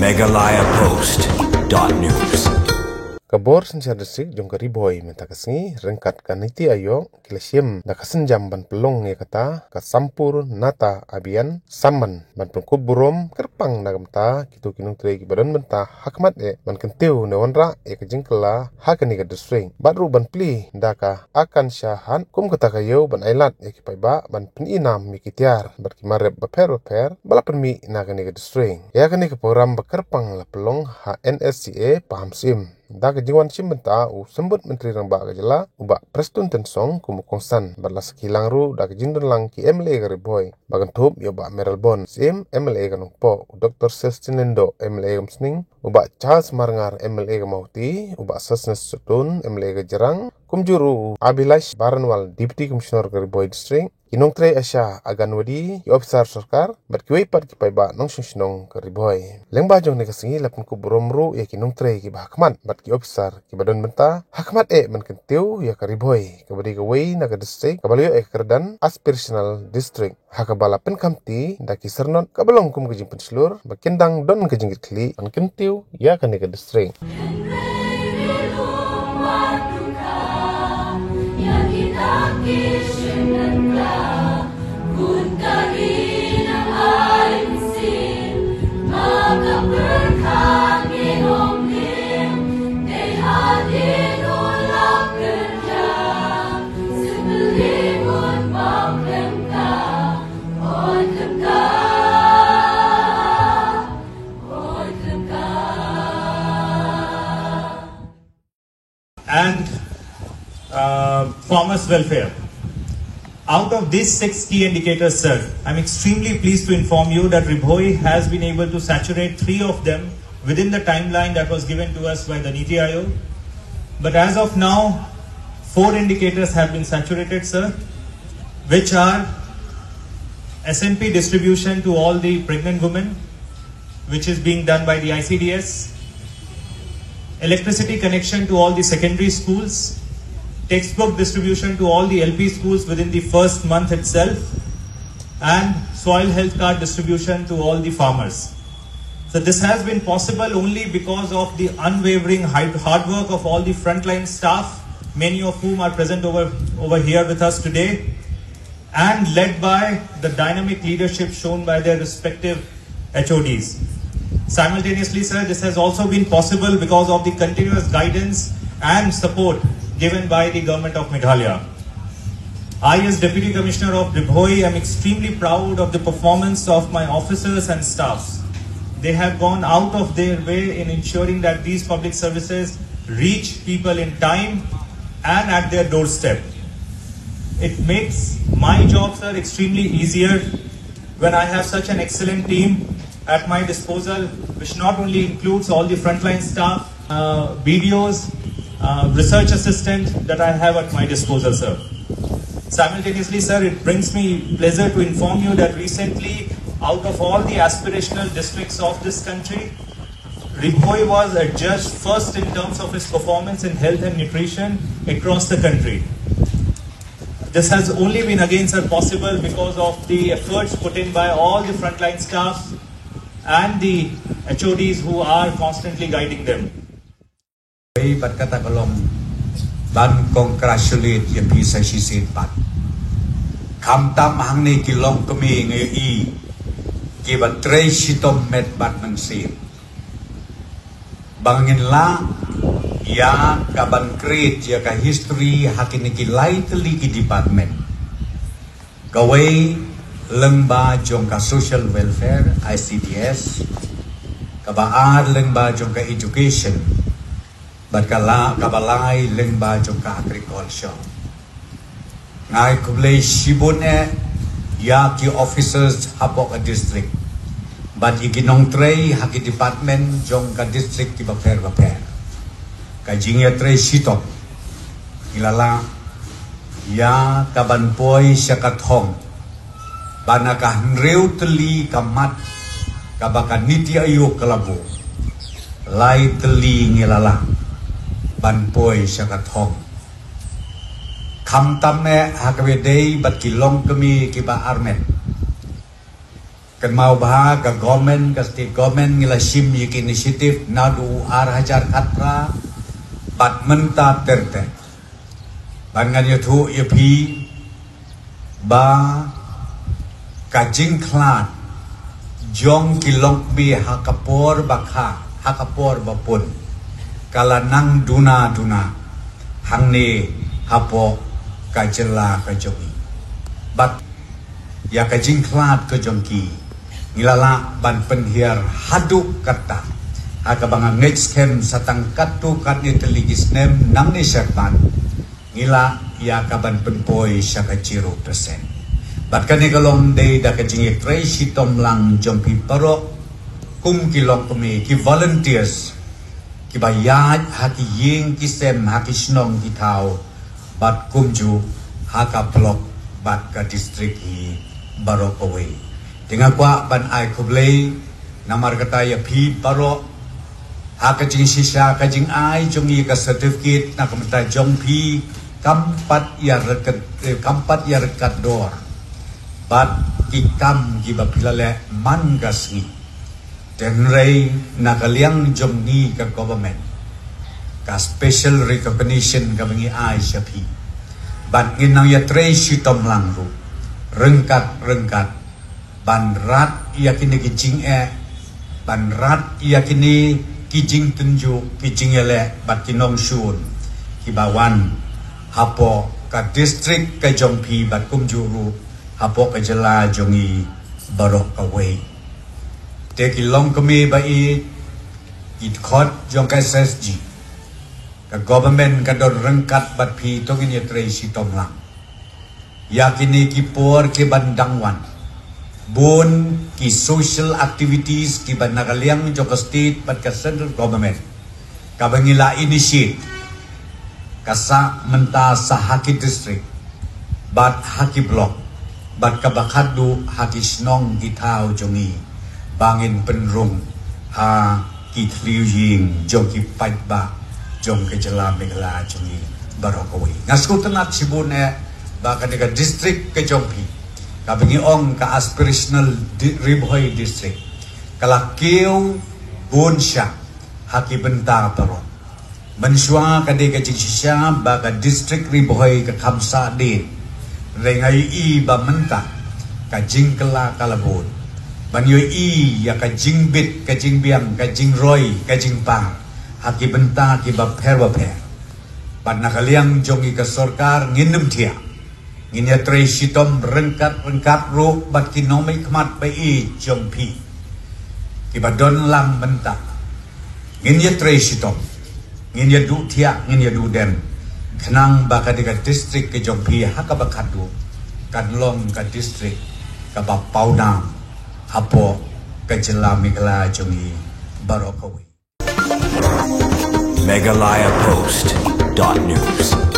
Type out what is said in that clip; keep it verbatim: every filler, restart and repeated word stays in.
Meghalaya Post dot news. Ka bor synshar district jong ka Ri Bhoi mynta ka sngi ryngkat ka NITI Aayog ki la shim da ka sienjam ban pynlong ïa kata ka Sampoornata Abhiyan Samman ban pynkup burom kyrpang na ka bynta kito ki nongtrei kiba don bynta ha khmat eh ban kyntiew ne wanrah ïa ka jingkylla ha kane ka district bad ruh ban plie da ka Akansha Hunt kum kata ka ïew ban ailad ïa ki paidbah ban pyni nam ïa ki tiar bad ki mar rep bapher bapher ba la pynmih na kane ka district. Ïa kane ka program ba kyrpang la pynlong ha N S C A Pahamsyiem da ka jingwan shim bynta u Symbud Myntri Rangbah ka jylla u Bah Prestone Tynsong kum u kongsan bad la sakhi lang ruh da ka jingdon lang ki M L A ka Ri Bhoi ba kynthup ïa u Bah Mayralborn Syiem M L A ka Nongpoh, u Doctor Celestine Lyngdoh M L A ka Umsning, u Bah Charles Marngar M L A ka Mawhati, u Bah Sosthenes Sohtun M L A ka Jirang, kumjuh ruh u Abhilash Baranwal Deputy Commissioner ka Ri Bhoi District, ki nongtrei ASHA, Anganwadi, ki officer sorkar bad kiwei pat ki paidbah nongshong shnong ka Ri Bhoi. Lyngba jong kane ka sngi la pynkup burom ruh ïa ki nongtrei kiba ha khmat bad ki officer kiba don bynta ha khmat eh ban kyntiew ïa ka Ri Bhoi kaba dei kawei na ka district kaba la ïoh ïa ka kyrdan aspirational district ha kaba la pynkhamti da ki syrnod kaba long kum ka jingpynshlur ba kin dang don ka jingkitkhlieh ban kyntiew ïa kane ka district. And uh, farmers' welfare. Out of these six key indicators, sir, I'm extremely pleased to inform you that Ri Bhoi has been able to saturate three of them within the timeline that was given to us by the NITI Aayog. But as of now, four indicators have been saturated, sir, which are S N P distribution to all the pregnant women, which is being done by the I C D S, electricity connection to all the secondary schools, textbook distribution to all the L P schools within the first month itself, and soil health card distribution to all the farmers. So this has been possible only because of the unwavering hard hard work of all the frontline staff, many of whom are present over, over here with us today, and led by the dynamic leadership shown by their respective H O Ds. Simultaneously, sir, this has also been possible because of the continuous guidance and support given by the Government of Meghalaya. I, as Deputy Commissioner of Ri Bhoi, am extremely proud of the performance of my officers and staffs. They have gone out of their way in ensuring that these public services reach people in time and at their doorstep. It makes my job, sir, extremely easier when I have such an excellent team at my disposal, which not only includes all the frontline staff, uh, B D Os, uh, research assistant that I have at my disposal, sir. Simultaneously, sir, it brings me pleasure to inform you that recently, out of all the aspirational districts of this country, Ri Bhoi was adjudged first in terms of its performance in health and nutrition across the country. This has only been again, sir, possible because of the efforts put in by all the frontline staff and the H O Ds who are constantly guiding them. Bad kata ka long ban congratulate ïa phi sa shisien pat. Khamtam hangne ki longkmie ngi i kiba trei shitom met bad mynsiem. Ba ngin lah ïa ka ban create ïa ka history ha kine ki lai tylli ki department. Kawei lyngba jong ka social welfare, I C D S, kaba ar lyngba jong ka education, bad ka la, kaba lai lyngba jong ka agriculture. Nga ai khublei shibun eh ïa ki officers hapoh ka district bad ïa ki nongtrei ha ki department jong ka district kiba pher bapher. Ka jingïatrei shitom ngi la lah ïa ka ban poi sha ka thong ba na ka hynriew tylli ka mat kaba ka NITI Aayog ka la buh, lai tylli ngi la lah ban poi sha ka thong. Khamtam eh ha kaba ïadei bad ki longkmie kiba armet. Kynmaw ba ka government, ka state government ngi la shim ïa ki initiative naduh ar hajar khatphra bad mynta ter ter. Bad ngan ïathuh ïa phi ba ka jingkhlad jong ki longkmie ha ka por ba kha, ha ka por ba pun, ka la nang duna duna hangne hapoh ka jylla ka jong ngi. Bad ïa ka jingkhlad ka jong ki ngi la lah ban pynhiar haduh katta, ha kaba nga ngeit skhem sa tang katto katne tylli ki snem nangne shakhmat ngi lah ïa ka ban pynpoi sha ka zero percent. Bad kane ka long dei da ka jingïatrei shitom lang jong phi baroh kum ki longkmie, ki volunteers kiba ïaid ha ki ïing ki sem, ha ki shnong ki thaw, bad kumjuh ha ka block bad ka district hi baroh kawei. Te nga kwah ban ai khublei namar kata ïa phi baroh, ha ka jingshisha ka jingai jong ngi ka certificate na ka bynta jong phi kam pat ïa ryngkat, eh, kam pat ïa ryngkat dor bad ki kam kiba phi la leh man ka sngi. Te hynrei na ka liang jong ngi ka government, ka special recognition kaba ngi ai sha phi, bad ngin nang ïatrei shitom lang ruh ryngkat ryngkat ban rat ïa kine ki jingeh, ban rat ïa kine ki jingtynjuh, ki jingïaleh bad ki nongshun kiba wan hapoh ka district ka jong phi bad kumjuh ruh hapoh ka jylla jong ngi baroh kawei. Te ki longkmie ba ïeit, ki dkhot jong ka S S G, ka government ka don ryngkat bad phi, to ngin ïatrei shitom lang. Ïa kine ki por ki ban dang wan, bun ki social activities kiba na ka liang jong ka state bad ka central government kaba ngi la initiate, ka sah mynta sa ha ki district bad ha ki block bad kaba khatduh ha ki shnong ki thaw jong ngi, ba ngin pynrung ha ki thliew ïing jong ki paidbah jong ka jylla Meghalaya jong ngi baroh kawei. Nga sngewtynnat shibun eh ba kane ka district ka jong phi, kaba ngi ong ka aspirational di-, Ri Bhoi district, ka la kiew bun sha ha ki bynta baroh. Mynshuwa ka dei ka jingshisha ba ka district Ri Bhoi ka kham sah dien. Hynrei nga ïohi ba mynta ka jingkylla ka la bud ban ïohi ïa ka jingbit, ka jingbiang, ka jingroi, ka jingpang ha ki bynta kiba pher bapher. Bad na ka liang jong ngi ka sorkar ngin nym thiah, ngin ïatrei shitom ryngkat ryngkat ruh bad ki nongmihkhmat ba ïeit jong phi kiba don lang mynta. Ngin ïatrei shitom, ngin ïaduh thiah, ngin ïaduh dem, khnang ba ka dei ka district ka jong phi ha kaba khatduh kan long ka district kaba pawnam hapoh ka jylla Meghalaya jong ngi baroh kawei. Meghalaya Post dot news.